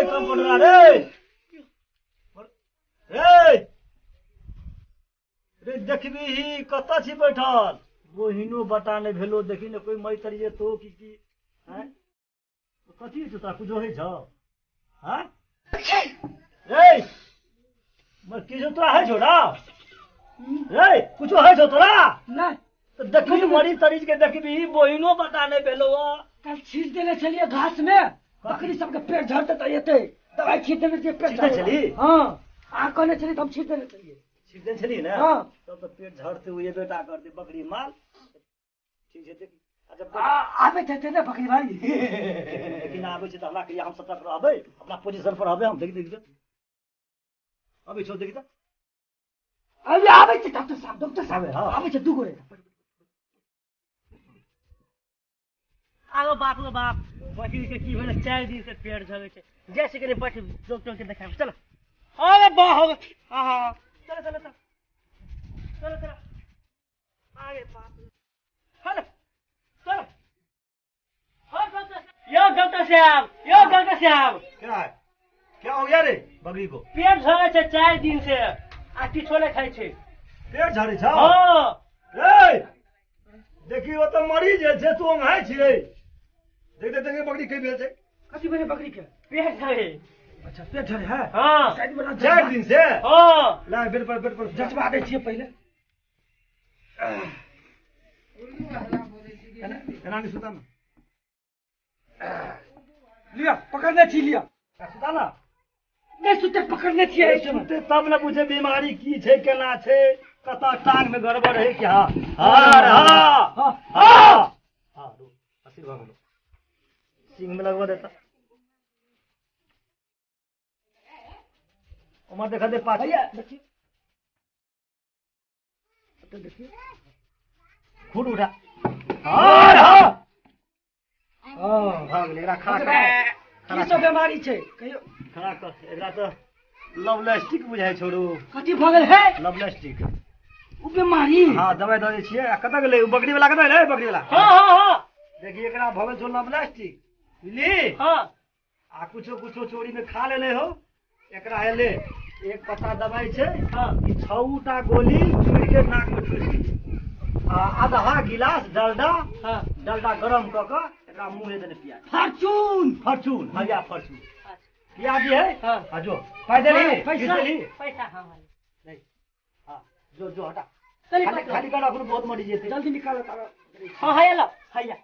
Compounder रे रे रे देखबी कतऽ छी बैठल बहिनो बटा नहि भेलो देखी ने कोई मरि तरि जेतो की की आँय कथी छौ तोरा कुछो होइ छौ हाँ रे मर किछो तोरा होइ छौ ना रे कुछो होइ छौ तोरा नहि तऽ देखी मरी तरीज के देखबी बहिनो बता नहि भेलो कल छीट देने छलियै घास में बकरी सबके पेट झड़ते तऽ एतै दवाइ छीट देने छियै पेट छीटने छली? हँ अहाँ कहने छलियै तऽ हम छीट देने छलियै छीट देने छली ने हँ। तब तऽ पेट झड़ते हुए बेटा करते बकरी माल ठीक छै देखी अच्छा आबैत हेतै ने बकरी वाली लेकिन आबै छै तऽ हमरा कहिया हम सतर्क रहबै अपना पोजीशन पर रहबै हम देख देख अबै छौ देखी तऽ अभी आबै छै डॉक्टर साहब डॉक्टर साहब आबै, हँ। आबै छै दू गोरे आगो बाप रे बाप बकरी के की भेलै 4 दिन से पेट झड़ै छै जैसे कनि बैठ डॉक्टर के देखाबे चलो अरे वाह हो हाँ हाँ चलो चलो चलो चलो चलो अरे बाप रे चलो चलो हाँ डॉक्टर यो डॉक्टर साहब यो डॉक्टर साहब क्या है क्या हो गया रे बकरी को पेट झड़ै छै 4 दिन से आ किछो नहि खाइ छै पेट झड़ै छौ हँ रे देखी ओ तऽ मरीज छै तू ओंघाइ छी रे देख देख देख बकरी के भेल छै कथी भेलै बकरी के पेट झड़ै अच्छा पेट झड़ै है हँ शायद बड़ा 4 दिन से हँ ला बेड पर बेड पर जचवा दै छियै पहिले एना एना नहीं सुता ना लिअ पकड़ने छी लिअ सुता ना नहि सुते पकड़ने छियै सुते तब ने बुझे बीमारी की छै केना छै कतऽ टांग में गड़बड़ है कि हाँ हाँ रे, हाँ हाँ हाँ हाँ रुक, अस्सी भऽ गेलो सिंह में लगबा देता उमर देखा दे पाछू भैया देखियौ तो देखियौ खून उठा हाँ रे, हाँ हँ भऽ गेलै एकरा खड़ा कर की सब बीमारी छै कहियौ खड़ा कर एकरा तऽ लवलेस्टिक बुझाइ छोड़ू कथी भऽ गेल है लवलेस्टिक ओ बीमारी हाँ दवाइ दऽ दै छियै आ कतऽ गेलै ओ बकरी वाला कतऽ गेलै बकरी वाला हँ हँ हँ देखी एकरा भऽ गेल छौ लवलेस्टिक बुझली हँ आ कुछो कुछो चोरी में खा लेले हो एकरा है ले एक पत्ता दवाई छै हाँ। ई 6टा गोली चूड़ के नाक में ठूस दियै आ आधा गिलास डलडा हाँ डलडा गरम कऽ कऽ एकरा मुँहे देने पिया दियै। फॉर्चून फॉर्चून हाँ या फॉर्चून अच्छा पिया दियै हाँ। हाँ जो पाइ देली पैसा। देली पैसा हाँ हाँ नहीं हाँ जो जो हटा चलिए खाली खाली कर अखन बहुत मरी जेतै जल्दी निकालो तारा हाँ हाँ लो हैया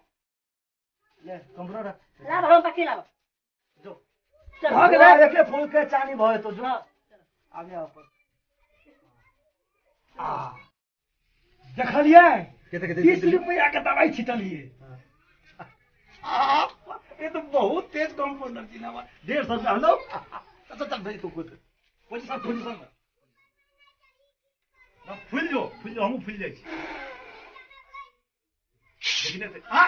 ले कंप्यूटर रख लाब हम पक्की लाब जो चल भऽ गेलै। एके फूल के चानी भऽ जेतौ जो हाँ आगे आओ पर आ देखलियै केते केते 20 रुपया के दवाई छिटलियै ये तो बहुत तेज कंपाउंडर छी ना 150 रुपया हलो चल चल भेज तू कुछ पोजीशन पोजीशन में ना फूल जो फूल जो हमहूँ फूल जाइ छी देखी ने आ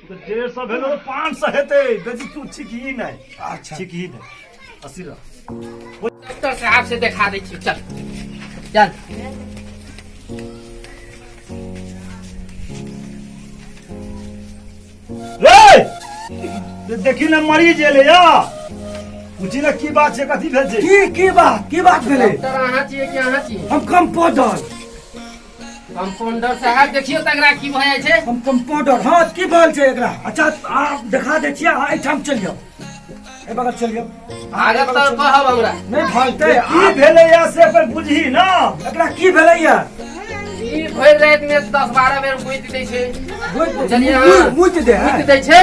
तो 150 भेलो तो 500 हेतै बेसी तू छिकही नहि अच्छा छिकही नहि 80 रह डॉक्टर साहब से देखा दै छी चल चल रे देखी ने मरीज एलै या पूछी ने की बात छै कथी भेल छै की की बात की बात भेलै डॉक्टर अहाँ छियै कि अहाँ छियै हम कंपाउंडर कंपाउंडर साहब देखियौ तकरा की भऽ जाइ छै हम कंपाउंडर हाँ की भेल छै एकरा अच्छा आ देखा दै छियै अहाँ एहिठाम चलि जाउ एहि बगल चलि जाउ आगे तऽ कहब हमरा नहि भागतै की भेलै या से पर बुझही ना एकरा की भेलै या ई भरि राति में 10-12 बेर मुति दै छै बुझलियै अहाँ? मुति दे है मुति दै छै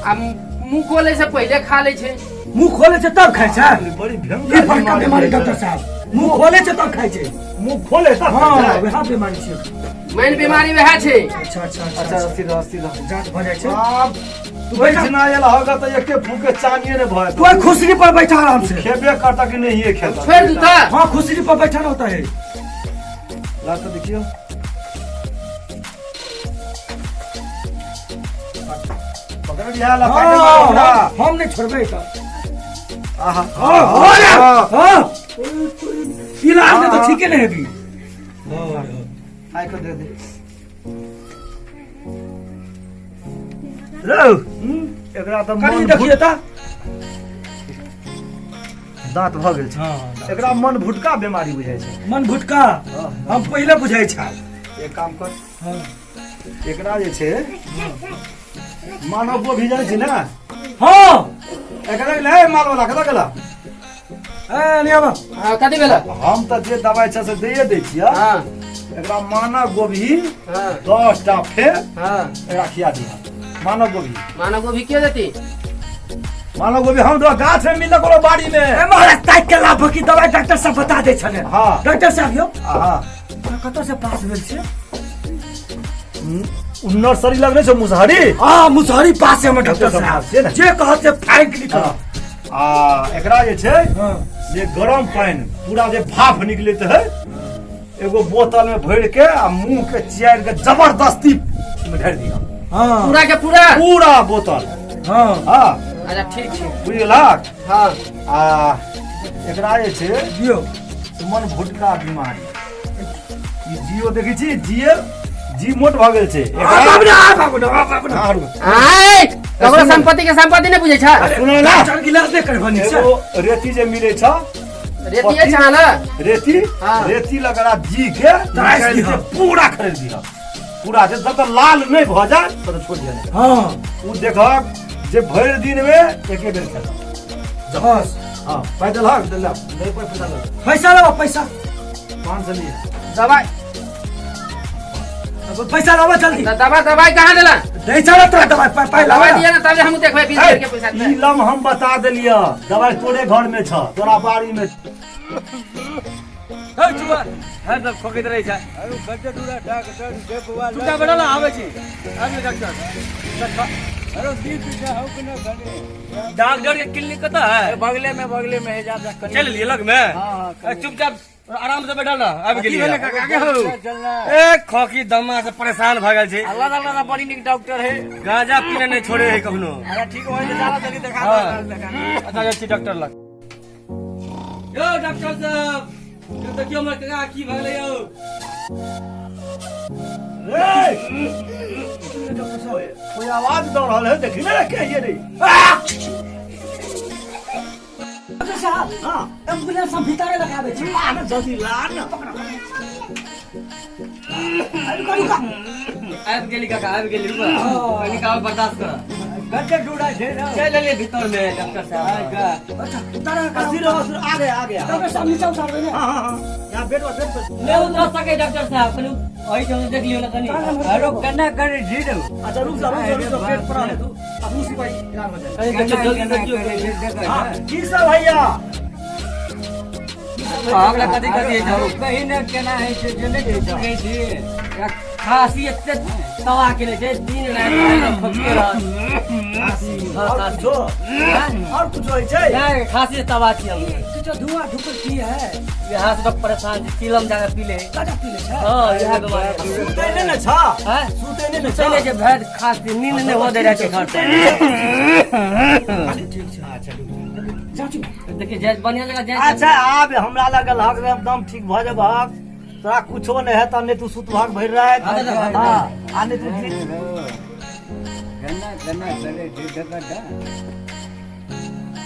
आ मुँह खोलै से पहिले खा लै छै मुंह खोले छै तब खाइ छै बड़ी ई भयंकर बड़का बीमारी डॉक्टर साहब मुंह खोले छै तब खाइ छै मुंह खोले तब हाँ खाइ छै। वएह बीमारी छै मेन बीमारी वएह छै अच्छा अच्छा अच्छा अच्छा सीधा सीधा जांच भऽ जाइ छै आब तू बैठा ना आयल होगा तऽ एके फूके चानिए ने भऽ तू खुसरी पर बैठा आराम से खेबे करता कि नहीं खेता छोड़ि दू तऽ हाँ खुसरी पर बैठा होता है ला तऽ देखियौ पकड़ लिया ला हाँ, पकड़ हम नहीं छोड़बै तऽ आहा हाँ, हाँ, हाँ। इलाज में तो ठीके नहीं हेबी आइ को दे दे रौ एकरा तऽ कनि मन देखिए तऽ दाँत भऽ गेल छै। हँ। एकरा मन भुटका बीमारी बुझाइ छै। मन भुटका हम पहिले बुझाइ छल। एक काम कर, एकरा जे छै मानव गोभी जानै छी ने? हँ। एकरा ले माल वाला कतऽ गेला? ए नहीं आबा। हाँ, कथी भेल? हम तऽ जे दवाइ छै से दैये दै छियै। हाँ। एकरा मानव गोभी हाँ 10 टा फेर हाँ एकरा खिया दिहा मानव गोभी। मानव गोभी के देती? मानव गोभी हम दो गाछ में मिलल कोनो बाड़ी में। ए महाराज, ताकि के लाभ की दवाई डॉक्टर साहब बता दै छलै। हाँ। डॉक्टर साहब यौ, हाँ। कतऽ से पास भेल छै? नर्सरी लगने छै मुसहरी। हाँ, मुसहरी पास है हमर डॉक्टर डॉक्टर साहब। साहब छै ने? जे कहत से फाइक लिखल। हाँ। आ एकरा जे छै हाँ। जे गरम पानि पूरा जे भाप निकलैत है, एगो बोतल में भरि के आ मुंह के चियार के जबरदस्ती में ढारि दिया। हाँ। पूरा के पूरा? पूरा बोतल। हाँ। हाँ। अच्छा, ठीक छै। बुझलक? हाँ। आ एकरा जे छै दियौ। मन भुटका बीमारी, ई जियो देखै छी, जिए जी मोट भऽ गेल छै। आ बाबू ने, आ बाबू ने, आ बाबू ने। आरू। आय ककरो संपत्ति के संपत्ति नहीं बुझै छै। सुनो ना। चार गिलास नहि करबनी छै। एगो रेती जे मिलै छ। रेती छै ना? रेती। हाँ। रेती लगरा जी के तरासि निकालि दिहऽ। के पूरा खरीद दिहऽ, पूरा जे जब तक लाल नहीं भऽ जाए तब तक छोड़ दिहऽ नहीं। हाँ। उ देखहक जे भरि दिन में एके बेर खेलक। बस। हाँ, पैदल हक देलक नहीं कोई पैसा लग। पैसा लाओ, पैसा। 500 लिए। दवाई। अब पैसा लाओ जल्दी। दवा, दवाई कहाँ देला? दै चल तोरा दवाई, पाइ पाइ लाओ। दवाई दिया ना तबे हम देखबै 20 के पैसा। ई लम हम बता देलियऽ, दवाई तोरे घर में छ, तोरा बाड़ी में। हरदम खोकैत रहै छै। चुपचाप बैठल आबै छी। आबि डॉक्टर, डॉक्टर के क्लिनिक कतऽ है? बगले में, बगले में है, जा जा। चलि एलियै लग में। चुपचाप आराम से बैठल रह, आबि गेलियै। ए खोखी दमा से परेशान भऽ गेल छी। अल्लाह अल्लाह, बड़ी नीक डॉक्टर है। गांजा पीने नहीं छोड़े है कखनो। अरे ठीक हो, जाला जल्दी देखा। हाँ। अच्छा, जाइ छी डॉक्टर लग। यौ डॉक्टर साहब, यौ देखियौ हमर काका की भऽ गेलै यौ। रे कोई आवाज दऽ रहल है, देखी ने के ये रे। डॉक्टर साहब। हाँ। एम्बुलेंस हम भीतरे लगाबै छी। ला ना, जल्दी ला ना। रुका रुका। आबि गेली काका, आबि गेली। रुक कनी काल बर्दाश्त कर। चलि एलियै भीतर में डॉक्टर साहब। अच्छा, तारा। अस्थिर रहो, अस्थिर, आ गया, आ गया। डॉक्टर साहब, नीचा उतारबै ने? हाँ हाँ हाँ यहाँ बेड पर, बेड पर। नहि उतर सकै डॉक्टर साहब, कनी एहिठाम देख लियौ ने कनी। अच्छा, रुक जा, रुक जा, रुक जा, पेट पर आने तू अपनी सिपाही इलाज हो जाए। कनी देखियौ, जल्दी देखियौ। हाँ, की सब भैया? हमरा कथी कथी होइ छै? खाँसी एते तबाह केने छै, दिन राति खोखते रहत। और कुछो, और कुछो होइ छै? नहि, खाँसी से तबाह छी हम। किछो धुआं धुकुर की है? यहाँ से तो परेशान छी, चिलम जाके पी ले। काटा पी ले छै? हाँ, इएह बीमारी। सुतै नहि ने छ? हैं? सुतै नहि ने छ? चले छै भरि खाँसी, नींद नहि हो दे रहै छै घर पर। ठीक छै। अच्छा, रुक जा। चाचू। देखिए, जाय बढ़िया जगह जाय। अच्छा, आब हमरा लगल हक एकदम ठीक भऽ जेबहक, तोरा कुछो नहि हेतऽ, नहि तू सुतबहक भरि राति, हाँ, आ नहि तू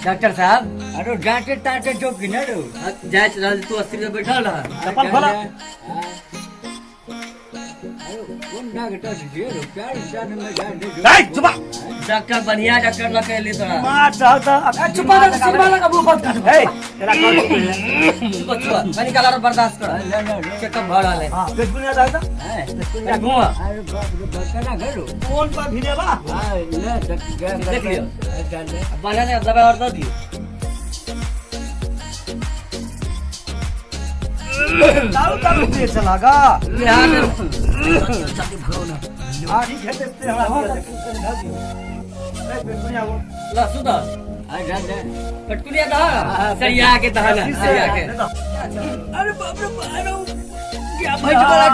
डॉक्टर साहब। अरे डांटे ताटे जो कि ना रो। जाय रहल, तू अस्थिर से बैठल रह। चप्पल खोला। अरे कोन डॉक्टर जे रो प्यार जान में डांटे। ए, चुप। डॉक्टर बढ़िया डॉक्टर लग के एली तोरा। मार चल तऽ। चुपा दे, सुनबा लगा मुंह बंद कर। ए, तेरा कल चुप चुप, कनी काल आरो बर्दाश्त कर, चेकअप भऽ रहल है। हां, पेट पुनिया जाय तऽ। कनी घुमा। अरे बाप रे बाप, केना करू? कोन पर भिरेबा? हां, ले देख लियो। बढ़िया जगह दवाई और दऽ दियौ। दारू दारू पिए चला गा। यहाँ से हां, ठीक है, ते हमरा दिया। ए, पेट पुनिया वो। ला सुत। पेटकुनिया दह, सरिया के दह ना, सरिया के। अरे बाप रे बाप, क्या भैंस वाला।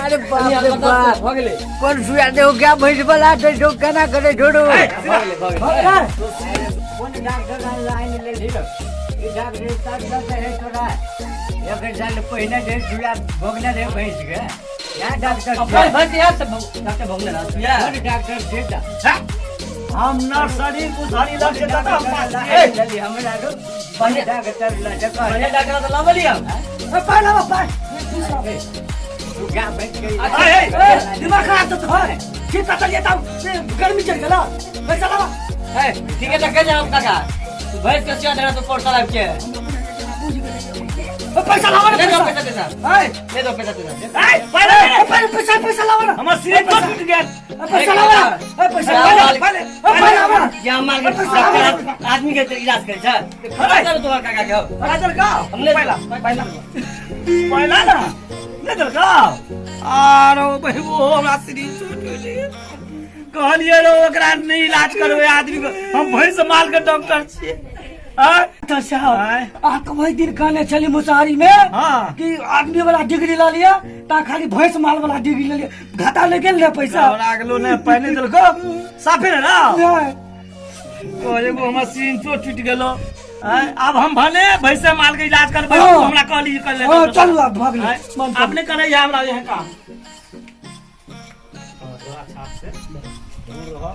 अरे बाप रे बाप। भऽ गेलै। कोन सुया देहो क्या भैंस वाला दे जो केना करे छोड़ो। भऽ गेलै, भऽ गेलै। कोन डॉक्टर लाइन ले ढीलो ई डॉक्टर तार चलते है तोरा एक साल पहिने दे सुया भोगने दे भैंस के यहाँ डॉक्टर। अपन भैंस यहाँ से डॉक्टर भोगने रह सुइया। कोन डॉक्टर देता? हम नर्सरी मुसहरी लग से दादा हम पास छियै। हमरा रो बढ़िया डॉक्टर ला जका बढ़िया डॉक्टर तऽ लाबलियै हम। ए, पाइ लाबऽ, पाइ। तू गा बैठ के ए, ए, दिमाग खराब छौ तोहर। ठीक कऽ चलिए तब, ए, गर्मी चढ़ि गेलौ। पैसा लाबऽ। ए, ठीक है तऽ कहि जाउ काका तू भैंस के सिया देना तो पोर्टल आबि के ए, पैसा लाबऽ ने, ले दो पैसा। पैसा तेरा ए, ले दो पैसा तेरा ए, पहिले ए, पहिले पैसा, पैसा लाबऽ ने। हमर सिर टूट गेल। ए, पैसा लाबऽ ने। ए, पैसा लाबऽ ने। पहिले ए, पाइ लाबऽ ने। या मार के डॉक्टर आदमी के इलाज करै छै खबर तोहर काका के हो पहिले देलकौ? हमने पहिले पहला पहिले ना नहि देलकौ? आरो बहिबो हमरा सिर टूट गेल। कहलियै रौ ओकरा नहि इलाज करबै आदमी के, हम भैंस माल के डॉक्टर छियै। आँय? डॉक्टर साहब आँय? अहाँ के ओहि दिन कहने छली मुसहरी में हाँ। कि आदमी वाला डिग्री लऽ लिअ ता खाली भैंस माल वाला डिग्री लऽ लिअ घाटा लागि गेल ने पैसा हमरा गेलो नहि पाइ नहि देलकौ साफे ने रौ नहि। तो एगो हमर सिंचो टूटि गेलो। आँय, आब हम भने भैंसे माल के इलाज करबै। हाँ। हमरा कहली कर ले। हाँ, चलू आब भऽ गेलै। आँय, मन कर। आब नहि करैया हमरा एहन काम। हाँ, तोरा छाप से दूर रह।